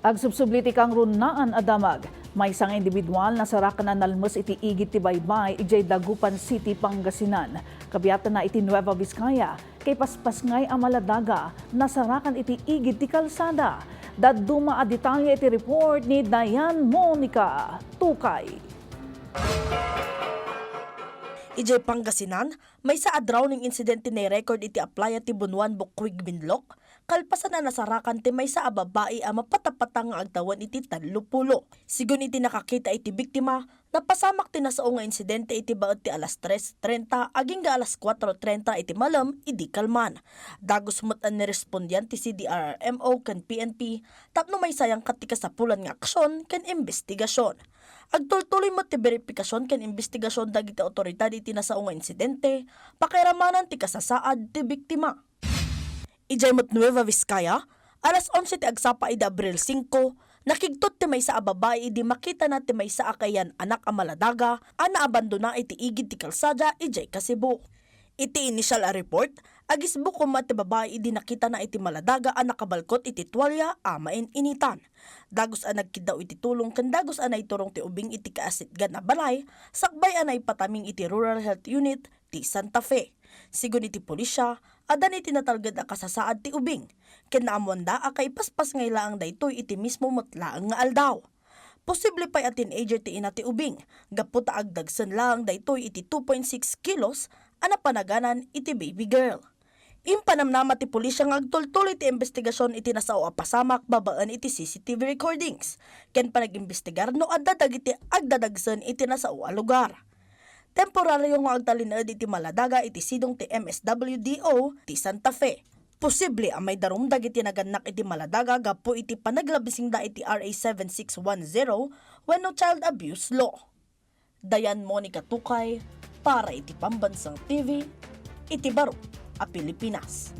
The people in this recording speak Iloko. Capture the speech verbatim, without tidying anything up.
Agsubsubli ti kangrunaan a damag. Maysa nga individual nasarakan a nalmes iti igid ti baybay idiay Dagupan City, Pangasinan. Kabiatna iti Nueva Vizcaya, kay paspasngay a maladaga, nasarakan iti igid ti kalsada. Dadduma a detalye iti report ni Diane Monica Tukay. Idiay Pangasinan, maysa a drowning incident ti nairecord iti aplaya ti Bunuan Bukwig, Binloc, kalpasan a nasarakan ti maysa a babai a mapatapatang nga agtawen iti tallo pulo. Sigun iti nakakita iti biktima, napasamak ti nasao nga insidente iti baet ti alas tres trenta agingga alas kuatro trenta iti malem idi kalman. Dagus met a nirespondian ti C D R R M O ken P N P tapno maisayangkat ti kasapulan nga aksion ken imbestigasion. Agtultuloy met ti beripikasion ken imbestigasion dagiti awtoridad iti nasao nga insidente, pakairamanan ti kasasaad ti biktima. Idiay met Nueva Vizcaya, alas onse ti agsapa idi Abril singko, nakigtot ti maysa a babai idi makitana ti maysa a kaiyan-anak a maladaga a naabandona iti igid ti kalsada idiay Kasibo. Iti initial a report, agisbuk koma ti babai idi nakitana iti maladaga a nakabalkot iti tualya a main-initan. Dagus a nagkiddaw iti tulong ken dagus a naiturong ti ubing iti kaasitgan a balay, sakbay a naipataming iti Rural Health Unit ti Santa Fe. Sigun iti pulisya, addan iti natalged a kasasaad ti ubing, ken naammoanda a kaipaspasngay laeng daytoy iti mismo met laeng nga aldaw. Posible pay a teenager ti ina ti ubing, gapu ta agdagsen laeng daytoy iti two point six kilos a napanaganan iti baby girl. Impanamnama ti pulisya nga agtultuloy ti imbestigasion iti nasao a pasamak babaen iti C C T V recordings ken panag-imbestigar no adda dagiti agdadagsen iti nasao a lugar. Temporario nga agtalinaed iti maladaga iti sidong ti M S W D O ti Santa Fe. Posible a maidarum dagiti nagannak iti maladaga gapu iti panaglabisingda iti R A seven six one zero wenno child abuse law. Diane Monica Tukay para iti Pambansang T V, iti baro a Pilipinas.